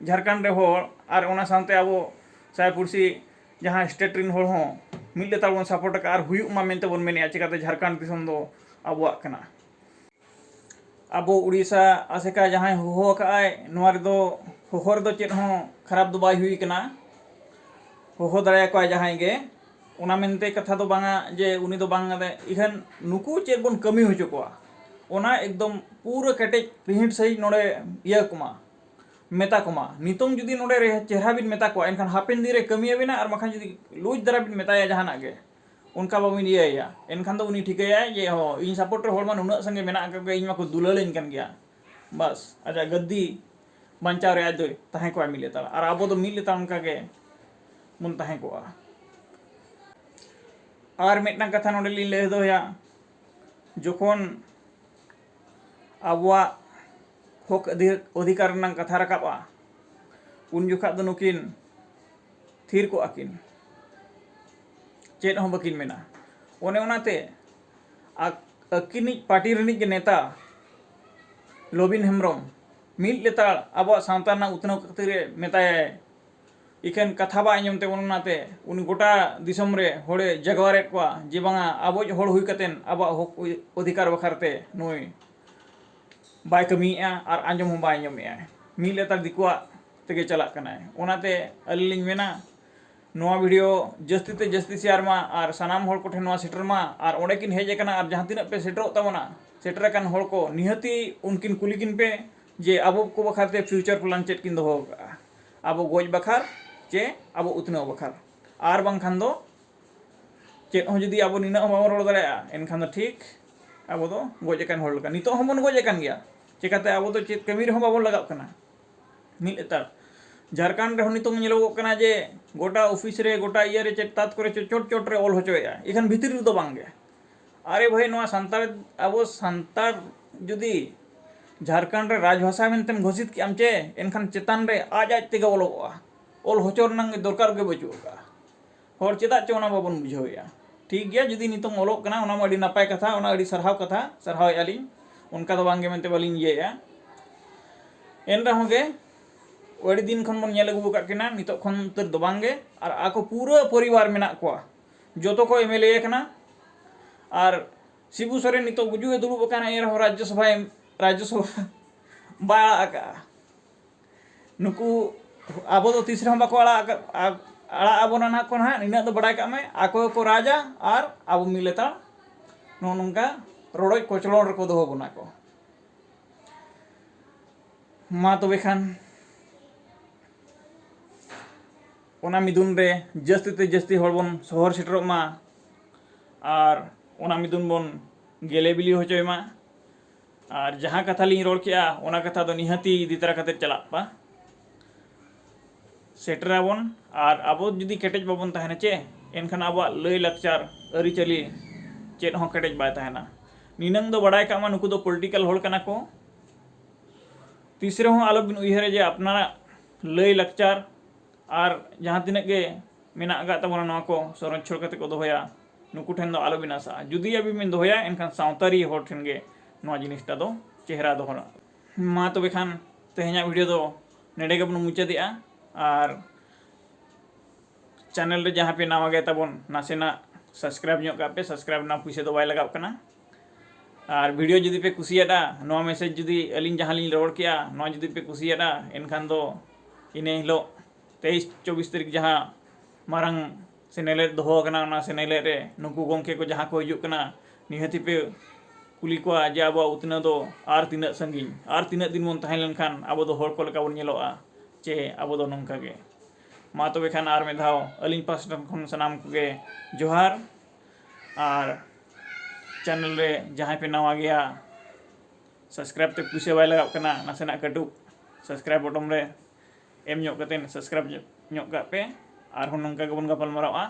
ᱡᱷᱟᱲᱠᱷᱚᱸᱰ ᱨᱮ ᱦᱚᱲ ᱟᱨ ᱚᱱᱟ ᱥᱟᱶᱛᱮ ᱟᱵᱚ ᱥᱟᱭ ᱯᱩᱲᱥᱤ ᱡᱟᱦᱟᱸ ᱥᱴᱮᱴ ᱨᱮᱱ ᱦᱚᱲ ᱦᱚᱸ ᱢᱤᱫ ᱞᱮᱛᱟᱲ ᱵᱚᱱ ᱥᱟᱯᱳᱨᱴ ᱟᱠᱟᱫᱼᱟ ᱟᱨ ᱦᱩᱭᱩᱜ ᱢᱟ ᱢᱮᱱᱛᱮ ᱵᱚᱱ ᱢᱮᱱᱮᱫᱼᱟ᱾ ᱪᱤᱠᱟᱹᱛᱮ ᱡᱷᱟᱲᱠᱷᱚᱸᱰ ᱫᱤᱥᱚᱢ ᱫᱚ ᱟᱵᱚᱣᱟᱜ ᱠᱟᱱᱟ᱾ ᱟᱵᱚ ᱩᱲᱤᱥᱥᱟ ᱟᱥᱮᱠᱟ ᱡᱟᱦᱟᱸᱭ ᱦᱚᱦᱚ ᱟᱠᱟᱫᱼᱟᱭ, ᱱᱚᱣᱟ ᱨᱮᱫᱚ ᱦᱚᱦᱚ ᱨᱮᱫᱚ ᱪᱮᱫ ᱦᱚᱸ ᱠᱷᱟᱨᱟᱯ ᱫᱚ ᱵᱟᱭ ᱦᱩᱭ ᱠᱟᱱᱟ, ᱦᱚᱦᱚ ᱫᱟᱲᱮᱭᱟᱠᱚᱣᱟᱭ ᱡᱟᱦᱟᱸᱭ ᱜᱮ᱾ ᱚᱱᱟ ᱢᱮᱱᱛᱮ ᱠᱟᱛᱷᱟ ᱫᱚ ᱵᱟᱝᱟ ᱡᱮ ᱩᱱᱤ ᱫᱚ ᱵᱟᱝ ᱠᱟᱛᱮ, ᱤᱠᱷᱟᱹᱱ ᱱᱩᱠᱩ ᱪᱮᱫ ᱵᱚᱱ ᱠᱟᱹᱢᱤ ᱦᱚᱪᱚ ᱠᱚᱣᱟ, ᱚᱱᱟ ᱮᱠᱫᱚᱢ ᱯᱩᱨᱟᱹ ᱠᱮᱴᱮᱡ ᱨᱤᱦᱤᱴ ᱥᱟᱺᱦᱤᱡ ᱱᱚᱰᱮ ᱤᱭᱟᱹ ᱠᱚᱢᱟ, ᱢᱮᱛᱟ ᱠᱚᱢᱟ᱾ ᱱᱤᱛᱚᱝ ᱡᱩᱫᱤ ᱱᱚᱰᱮ ᱨᱮ ᱪᱮᱦᱨᱟ ᱵᱤᱱ ᱢᱮᱛᱟ ᱠᱚᱣᱟ, ᱮᱱᱠᱷᱟᱱ ᱦᱟᱯᱮᱱ ᱫᱤᱱ ᱨᱮ ᱠᱟᱹᱢᱤᱭᱟᱵᱤᱱᱟ, ᱟᱨ ᱵᱟᱠᱷᱟᱱ ᱡᱩᱫᱤ ᱞᱩᱡᱽ ᱫᱷᱟᱨᱟ ᱵᱤᱱ ᱢᱮᱛᱟᱭᱟ ᱡᱟᱦᱟᱱᱟᱜ ᱜᱮ, ᱚᱱᱠᱟ ᱵᱟᱵᱤᱱ ᱤᱭᱟᱹᱭᱟ, ᱮᱱᱠᱷᱟᱱ ᱫᱚ ᱩᱱᱤ ᱴᱷᱤᱠᱟᱹᱭᱟᱭ ᱡᱮ ᱦᱚᱸ, ᱤᱧ ᱥᱟᱯᱳᱨᱴ ᱨᱮ ᱦᱚᱲ ᱢᱟ ᱱᱩᱱᱟᱹᱜ ᱥᱟᱸᱜᱮ ᱢᱮᱱᱟᱜ ᱟᱠᱟᱫ ᱠᱚᱣᱟ, ᱤᱧ ᱢᱟᱠᱚ ᱫᱩᱞᱟᱹᱲᱟᱹᱧ ᱠᱟᱱ ᱜᱮᱭᱟ᱾ ᱵᱟᱥ, ᱟᱡᱟᱜ ᱜᱟᱹᱫᱽᱫᱤ ᱵᱟᱧᱪᱟᱣ ᱨᱮ ᱟᱡ ᱫᱚᱭ ᱛᱟᱦᱮᱸ ᱠᱚᱜᱼᱟ ᱢᱤᱫ ᱞᱮᱛᱟᱲ, ᱟᱨ ᱟᱵᱚ ᱫᱚ ᱢᱤᱫ ᱞᱮᱛᱟᱲ ᱚᱱᱠᱟ ᱜᱮ ᱵᱚᱱ ᱛᱟᱦᱮᱸ ᱠᱚᱜᱼᱟ᱾ ᱟᱨ ᱢᱤᱫᱴᱟᱝ ᱠᱟᱛᱷᱟ ᱱᱚᱰᱮ ᱞᱤᱧ ᱞᱟᱹᱭ ᱫᱚᱦᱚᱭᱟ, ᱡᱚᱠᱷᱚᱱ ᱟᱵᱚᱣᱟᱜ ᱦᱚᱠ ᱚᱫᱷᱤ-, ᱚᱫᱷᱤᱠᱟᱨ ᱨᱮᱱᱟᱜ ᱠᱟᱛᱷᱟ ᱨᱟᱠᱟᱵᱼᱟ, ᱩᱱ ᱡᱚᱠᱷᱟᱜ ᱫᱚ ᱱᱩᱠᱤᱱ ᱛᱷᱤᱨ ᱠᱚᱜᱼᱟ ᱠᱤᱱ, ᱪᱮᱫ ᱦᱚᱸ ᱵᱟᱹᱠᱤᱱ ᱢᱮᱱᱟ᱾ ᱚᱱᱮ ᱚᱱᱟᱛᱮ ᱟ-, ᱟᱹᱠᱤᱱᱤᱡ ᱯᱟᱨᱴᱤ ᱨᱤᱱᱤᱡ ᱜᱮ ᱱᱮᱛᱟ ᱞᱚᱵᱤᱱ ᱦᱮᱢᱵᱨᱚᱢ ᱢᱤᱫ ᱞᱮᱛᱟᱲ ᱟᱵᱚᱣᱟᱜ ᱥᱟᱶᱛᱟ ᱨᱮᱱᱟᱜ ᱩᱛᱱᱟᱹᱣ ᱠᱷᱟᱹᱛᱤᱨ ᱮ ᱢᱮᱛᱟᱭᱟᱭ, ᱤᱠᱷᱟᱹᱱ ᱠᱟᱛᱷᱟ ᱵᱟᱭ ᱟᱸᱡᱚᱢ ᱛᱮ ᱚᱱᱟᱛᱮ ᱩᱱᱤ ᱜᱚᱴᱟ ᱫᱤᱥᱚᱢ ᱨᱮ ᱦᱚᱲᱮ ᱡᱟᱜᱣᱟᱨᱮᱫ ᱠᱚᱣᱟ ᱡᱮ ᱵᱟᱝᱟ, ᱟᱵᱚᱭᱤᱡ ᱦᱚᱲ ᱦᱩᱭ ᱠᱟᱛᱮᱱ ᱟᱵᱚᱣᱟᱜ ᱦᱚᱠ ᱚᱫᱷᱤᱠᱟᱨ ᱵᱟᱠᱷᱨᱟ ᱛᱮ ᱱᱩᱭ ᱵᱟᱭ ᱠᱟᱹᱢᱤᱭᱮᱫᱼᱟ ᱟᱨ ᱟᱸᱡᱚᱢ ᱦᱚᱸ ᱵᱟᱭ ᱟᱸᱡᱚᱢᱮᱫᱼᱟ, ᱢᱤᱫ ᱞᱮᱛᱟᱲ ᱫᱤᱠᱩᱣᱟᱜ ᱛᱮᱜᱮ ᱪᱟᱞᱟᱜ ᱠᱟᱱᱟᱭ᱾ ᱚᱱᱟᱛᱮ ᱟᱹᱞᱤᱧ ᱞᱤᱧ ᱢᱮᱱᱟ, ᱱᱚᱣᱟ ᱵᱷᱤᱰᱤᱭᱳ ᱡᱟᱹᱥᱛᱤ ᱛᱮ ᱡᱟᱹᱥᱛᱤ ᱥᱮᱭᱟᱨ ᱢᱟ ᱟᱨ ᱥᱟᱱᱟᱢ ᱦᱚᱲ ᱠᱚᱴᱷᱮᱱ ᱱᱚᱣᱟ ᱥᱮᱴᱮᱨ ᱢᱟ, ᱟᱨ ᱚᱸᱰᱮ ᱠᱤᱱ ᱦᱮᱡ ᱟᱠᱟᱱᱟ ᱟᱨ ᱡᱟᱦᱟᱸ ᱛᱤᱱᱟᱹᱜ ᱯᱮ ᱥᱮᱴᱮᱨᱚᱜ ᱛᱟᱵᱚᱱᱟ, ᱥᱮᱴᱮᱨ ᱟᱠᱟᱱ ᱦᱚᱲ ᱠᱚ ᱱᱤᱦᱟᱹᱛᱤ ᱩᱱᱠᱤᱱ ᱠᱩᱞᱤ ᱠᱤᱱ ᱯᱮ ᱡᱮ ᱟᱵᱚ ᱠᱚ ᱵᱟᱠᱷᱨᱟ ᱛᱮ ᱯᱷᱤᱭᱩᱪᱟᱨ ᱯᱞᱟᱱ ᱪᱮᱫ ᱠᱤᱱ ᱫᱚᱦᱚ ᱟᱠᱟᱫᱼᱟ, ᱟᱵᱚ ᱜᱚᱡ ᱵᱟᱠᱷᱨᱟ ᱪᱮ ᱟᱵᱚ ᱩᱛᱱᱟᱹᱣ ᱵᱟᱠᱷᱨᱟ᱾ ᱟᱨ ᱵᱟᱝᱠᱷᱟᱱ ᱫᱚ ᱪᱮᱫ ᱦᱚᱸ ᱡᱩᱫᱤ ᱟᱵᱚ ᱱᱤᱱᱟᱹᱜ ᱦᱚᱸ ᱵᱟᱵᱚᱱ ᱨᱚᱲ ᱫᱟᱲᱮᱭᱟᱜᱼᱟ, ᱮᱱᱠᱷᱟᱱ ᱫᱚ ᱴᱷᱤᱠ ᱟᱵᱚ ᱫᱚ ᱜᱚᱡ ᱟᱠᱟᱱ ᱦᱚᱲ ᱞᱮᱠᱟ᱾ ᱱᱤᱛᱚᱜ ᱦᱚᱸᱵᱚᱱ ᱜᱚᱡ ᱟᱠᱟᱱ ᱜᱮᱭᱟ, ᱪᱮᱠᱟᱛᱮ ᱟᱵᱚ ᱫᱚ ᱪᱮᱫ ᱠᱟᱹᱢᱤ ᱨᱮᱦᱚᱸ ᱵᱟᱵᱚᱱ ᱞᱟᱜᱟᱜ ᱠᱟᱱᱟ᱾ ᱢᱤᱫ ᱞᱮᱛᱟᱲ ᱡᱷᱟᱲᱠᱷᱚᱸᱰ ᱨᱮᱦᱚᱸ ᱱᱤᱛᱚᱝ ᱧᱮᱞᱚᱜᱚᱜ ᱠᱟᱱᱟ ᱡᱮ ᱜᱚᱴᱟ ᱚᱯᱷᱤᱥ ᱨᱮ, ᱜᱚᱴᱟ ᱤᱭᱟᱹ ᱨᱮ, ᱪᱮᱫ ᱛᱟᱛ ᱠᱚᱨᱮ ᱪᱚ-, ᱪᱚᱴ ᱪᱚᱴ ᱨᱮ ᱚᱞ ᱦᱚᱪᱚᱭᱮᱫᱼᱟ, ᱮᱱᱠᱷᱟᱱ ᱵᱷᱤᱛᱤᱨ ᱨᱮᱫᱚ ᱵᱟᱝᱜᱮ᱾ ᱟᱨᱮ ᱵᱷᱟᱹᱭ, ᱱᱚᱣᱟ ᱥᱟᱱᱛᱟᱲ, ᱟᱵᱚ ᱥᱟᱱᱛᱟᱲ ᱡᱩᱫᱤ ᱡᱷᱟᱲᱠᱷᱚᱸᱰ ᱨᱮ ᱨᱟᱡᱽᱵᱷᱟᱥᱟ ᱢᱮᱱᱛᱮᱢ ᱜᱷᱳᱥᱤᱛ ᱠᱮᱜ ᱟᱢ ᱪᱮ, ᱮᱱᱠᱷᱟᱱ ᱪᱮᱛᱟᱱ ᱨᱮ ᱟᱡ ᱟᱡ ᱛᱮᱜᱮ ᱚᱞᱚᱜᱚᱜᱼᱟ, ᱚᱞ ᱦᱚᱪᱚ ᱨᱮᱱᱟᱜ ᱫᱚᱨᱠᱟᱨ ᱜᱮ ᱵᱟᱹᱪᱩᱜ ᱟᱠᱟᱫᱼᱟ᱾ ᱦᱚᱲ ᱪᱮᱫᱟᱜ ᱪᱚ ᱚᱱᱟ ᱵᱟᱵᱚᱱ ᱵᱩᱡᱷᱟᱹᱣᱮᱫᱼᱟ᱾ ᱴᱷᱤᱠ ᱜᱮᱭᱟ, ᱡᱩᱫᱤ ᱱᱤᱛᱚᱝ ᱚᱞᱚᱜ ᱠᱟᱱᱟ, ᱚᱱᱟ ᱢᱟ ᱟᱹᱰᱤ ᱱᱟᱯᱟᱭ ᱠᱟᱛᱷᱟ, ᱚᱱᱟ ᱟᱹᱰᱤ ᱥᱟᱨᱦᱟᱣ ᱠᱟᱛᱷᱟ, ᱥᱟᱨᱦᱟᱣᱮᱫᱼᱟ ᱞᱤᱧ, ᱚᱱᱠᱟ ᱫᱚ ᱵᱟᱝᱜᱮ ᱢᱮᱱᱛᱮ ᱵᱟᱹᱞᱤᱧ ᱤᱭᱟᱹᱭᱮᱫᱼᱟ᱾ ᱮᱱ ᱨᱮᱦᱚᱸ ᱜᱮ ᱟᱹᱰᱤ ᱫᱤᱱ ᱠᱷᱚᱱ ᱵᱚᱱ ᱧᱮᱞ ᱟᱹᱜᱩ ᱟᱠᱟᱫ ᱠᱤᱱᱟ, ᱱᱤᱛᱚᱜ ᱠᱷᱚᱱ ᱩᱛᱟᱹᱨ ᱫᱚ ᱵᱟᱝᱜᱮ᱾ ᱟᱨ ᱟᱠᱚ ᱯᱩᱨᱟᱹ ᱯᱚᱨᱤᱵᱟᱨ ᱢᱮᱱᱟᱜ ᱠᱚᱣᱟ, ᱡᱚᱛᱚ ᱠᱚ ᱮᱢ ᱮᱞ ᱮ ᱟᱠᱟᱱᱟ᱾ ᱟᱨ ᱥᱤᱵᱩ ᱥᱚᱨᱮᱱ ᱱᱤᱛᱚᱜ ᱜᱩᱡᱩᱜ ᱮ ᱫᱩᱲᱩᱵ ᱟᱠᱟᱱᱟ, ᱮᱱ ᱨᱮᱦᱚᱸ ᱨᱟᱡᱽᱡᱚᱥᱚᱵᱷᱟᱭ, ᱨᱟᱡᱽᱡᱚᱥᱚᱵᱷᱟ ᱵᱟᱭ ᱟᱲᱟᱜ ᱟᱠᱟᱫᱼᱟ᱾ ᱱᱩᱠᱩ ᱟᱵᱚ ᱫᱚ ᱛᱤᱥ ᱨᱮᱦᱚᱸ ᱵᱟᱠᱚ ᱟᱲᱟᱜ ᱟᱠᱟᱫ, ᱟ-, ᱟᱲᱟᱜ ᱟᱵᱚᱱᱟ ᱱᱟᱦᱟᱜ ᱠᱚ ᱱᱟᱦᱟᱜ, ᱱᱤᱱᱟᱹᱜ ᱫᱚ ᱵᱟᱰᱟᱭ ᱠᱟᱜ ᱢᱮ, ᱟᱠᱚ ᱜᱮᱠᱚ ᱨᱟᱡᱟ ᱟᱨ ᱟᱵᱚ ᱢᱤᱫ ᱞᱮᱛᱟᱲ ᱱᱚᱜᱼᱚ ᱱᱚᱝᱠᱟ ᱨᱚᱰᱚᱡ ᱠᱚᱪᱞᱚᱱ ᱨᱮᱠᱚ ᱫᱚᱦᱚ ᱵᱚᱱᱟ ᱠᱚ᱾ ᱢᱟ ᱛᱚᱵᱮ ᱠᱷᱟᱱ ᱚᱱᱟ ᱢᱤᱫᱩᱱ ᱨᱮ ᱡᱟᱹᱥᱛᱤ ᱛᱮ ᱡᱟᱹᱥᱛᱤ ᱦᱚᱲ ᱵᱚᱱ ᱥᱚᱦᱚᱨ ᱥᱮᱴᱮᱨᱚᱜ ᱢᱟ᱾ ᱟᱨ ᱚᱱᱟ ᱢᱤᱫᱩᱱ ᱵᱚᱱ ᱜᱮᱞᱮ ᱵᱤᱞᱤ ᱦᱚᱪᱚᱭ ᱢᱟ᱾ ᱟᱨ ᱡᱟᱦᱟᱸ ᱠᱟᱛᱷᱟ ᱞᱤᱧ ᱨᱚᱲ ᱠᱮᱜᱼᱟ, ᱚᱱᱟ ᱠᱟᱛᱷᱟ ᱫᱚ ᱱᱤᱦᱟᱹᱛᱤ ᱤᱫᱤ ᱛᱟᱨᱟ ᱠᱟᱛᱮ ᱪᱟᱞᱟᱜ ᱯᱟ᱾ ᱥᱮᱴᱮᱨᱟᱵᱚᱱ᱾ ᱟᱨ ᱟᱵᱚ ᱡᱩᱫᱤ ᱠᱮᱴᱮᱡ ᱵᱟᱵᱚᱱ ᱛᱟᱦᱮᱱᱟ ᱪᱮ, ᱮᱱᱠᱷᱟᱱ ᱟᱵᱚᱣᱟᱜ ᱞᱟᱹᱭ ᱞᱟᱠᱪᱟᱨ, ᱟᱹᱨᱤᱪᱟᱹᱞᱤ ᱪᱮᱫ ᱦᱚᱸ ᱠᱮᱴᱮᱡ ᱵᱟᱭ ᱛᱟᱦᱮᱱᱟ᱾ ᱱᱤᱱᱟᱹᱝ ᱫᱚ ᱵᱟᱲᱟᱭ ᱠᱟᱜ ᱢᱟ, ᱱᱩᱠᱩ ᱫᱚ ᱯᱚᱞᱤᱴᱤᱠᱟᱞ ᱦᱚᱲ ᱠᱟᱱᱟ ᱠᱚ᱾ ᱛᱤᱥ ᱨᱮᱦᱚᱸ ᱟᱞᱚᱵᱤᱱ ᱩᱭᱦᱟᱹᱨᱟ ᱡᱮ ᱟᱯᱱᱟᱨᱟᱜ ᱞᱟᱹᱭ ᱞᱟᱠᱪᱟᱨ ᱟᱨ ᱡᱟᱦᱟᱸ ᱛᱤᱱᱟᱹᱜ ᱜᱮ ᱢᱮᱱᱟᱜ ᱟᱠᱟᱫ ᱛᱟᱵᱚᱱᱟ, ᱱᱚᱣᱟ ᱠᱚ ᱥᱚᱨᱚᱱᱪᱷᱚᱲ ᱠᱟᱛᱮ ᱠᱚ ᱫᱚᱦᱚᱭᱟ, ᱱᱩᱠᱩ ᱴᱷᱮᱱ ᱫᱚ ᱟᱞᱚᱵᱤᱱ ᱟᱥᱟᱜᱼᱟ᱾ ᱡᱩᱫᱤ ᱟᱹᱵᱤᱱ ᱵᱤᱱ ᱫᱚᱦᱚᱭᱟ, ᱮᱱᱠᱷᱟᱱ ᱥᱟᱶᱛᱟᱨᱤ ᱦᱚᱲ ᱴᱷᱮᱱ ᱜᱮ ᱱᱚᱣᱟ ᱡᱤᱱᱤᱥᱴᱟ ᱫᱚ ᱪᱮᱦᱨᱟ ᱫᱚᱦᱚᱱᱟ᱾ ᱢᱟ ᱛᱚᱵᱮ ᱠᱷᱟᱱ ᱛᱮᱦᱮᱧᱟᱜ ᱵᱷᱤᱰᱤᱭᱳ ᱫᱚ ᱱᱚᱰᱮ ᱜᱮᱵᱚᱱ ᱢᱩᱪᱟᱹᱫᱮᱜᱼᱟ᱾ ᱟᱨ ᱪᱮᱱᱮᱞ ᱨᱮ ᱡᱟᱦᱟᱸ ᱯᱮ ᱱᱟᱣᱟ ᱜᱮ ᱛᱟᱵᱚᱱ, ᱱᱟᱥᱮᱱᱟᱜ ᱥᱟᱵᱥᱠᱨᱟᱭᱤᱵ ᱧᱚᱜ ᱠᱟᱜ ᱯᱮ᱾ ᱥᱟᱵᱥᱠᱨᱟᱭᱤᱵ ᱨᱮᱱᱟᱜ ᱯᱩᱭᱥᱟᱹ ᱫᱚ ᱵᱟᱭ ᱞᱟᱜᱟᱜ ᱠᱟᱱᱟ᱾ ᱟᱨ ᱵᱷᱤᱰᱤᱭᱳ ᱡᱩᱫᱤ ᱯᱮ ᱠᱩᱥᱤᱭᱟᱫᱟ, ᱱᱚᱣᱟ ᱢᱮᱥᱮᱡᱽ ᱡᱩᱫᱤ ᱟᱹᱞᱤᱧ ᱡᱟᱦᱟᱸ ᱞᱤᱧ ᱨᱚᱲ ᱠᱮᱜᱼᱟ, ᱱᱚᱣᱟ ᱡᱩᱫᱤ ᱯᱮ ᱠᱩᱥᱤᱭᱟᱫᱟ, ᱮᱱᱠᱷᱟᱱ ᱫᱚ ᱤᱱᱟᱹ ᱦᱤᱞᱳᱜ ᱛᱮᱭᱤᱥ ᱪᱚᱵᱵᱤᱥ ᱛᱟᱹᱨᱤᱠᱷ ᱡᱟᱦᱟᱸ ᱢᱟᱨᱟᱝ ᱥᱮᱱᱮᱞᱮᱫ ᱫᱚᱦᱚ ᱟᱠᱟᱱᱟ, ᱚᱱᱟ ᱥᱮᱱᱮᱞᱮᱫ ᱨᱮ ᱱᱩᱠᱩ ᱜᱚᱢᱠᱮ ᱠᱚ ᱡᱟᱦᱟᱸ ᱠᱚ ᱦᱤᱡᱩᱜ ᱠᱟᱱᱟ, ᱱᱤᱦᱟᱹᱛᱤ ᱯᱮ ᱠᱩᱞᱤ ᱠᱚᱣᱟ ᱡᱮ ᱟᱵᱚᱣᱟᱜ ᱩᱛᱱᱟᱹᱣ ᱫᱚ ᱟᱨ ᱛᱤᱱᱟᱹᱜ ᱥᱟᱺᱜᱤᱧ, ᱟᱨ ᱛᱤᱱᱟᱹᱜ ᱫᱤᱱ ᱵᱚᱱ ᱛᱟᱦᱮᱸ ᱞᱮᱱᱠᱷᱟᱱ ᱟᱵᱚ ᱫᱚ ᱦᱚᱲ ᱠᱚ ᱞᱮᱠᱟ ᱵᱚᱱ ᱧᱮᱞᱚᱜᱼᱟ, ᱪᱮ ᱟᱵᱚ ᱫᱚ ᱱᱚᱝᱠᱟ ᱜᱮ᱾ ᱢᱟ ᱛᱚᱵᱮ ᱠᱷᱟᱱ ᱟᱨ ᱢᱤᱫ ᱫᱷᱟᱣ ᱟᱹᱞᱤᱧ ᱯᱟᱥᱴᱟ ᱠᱷᱚᱱ ᱥᱟᱱᱟᱢ ᱠᱚᱜᱮ ᱡᱚᱦᱟᱨ᱾ ᱟᱨ ᱪᱮᱱᱮᱞ ᱨᱮ ᱡᱟᱦᱟᱸᱭ ᱯᱮ ᱱᱟᱣᱟ ᱜᱮᱭᱟ, ᱥᱟᱵᱥᱠᱨᱟᱭᱤᱵ ᱛᱮ ᱯᱩᱭᱥᱟᱹ ᱵᱟᱭ ᱞᱟᱜᱟᱜ ᱠᱟᱱᱟ, ᱱᱟᱥᱮᱱᱟᱜ ᱠᱟᱹᱴᱩᱵ ᱥᱟᱵᱥᱠᱨᱟᱭᱤᱵ ᱵᱚᱴᱚᱢ ᱨᱮ ᱮᱢ ᱧᱚᱜ ᱠᱟᱛᱮ ᱥᱟᱵᱥᱠᱨᱟᱭᱤᱵ ᱧᱚᱜ ᱠᱟᱜ ᱯᱮ᱾ ᱟᱨᱦᱚᱸ ᱱᱚᱝᱠᱟ ᱜᱮᱵᱚᱱ ᱜᱟᱯᱟᱞ ᱢᱟᱨᱟᱣᱟ᱾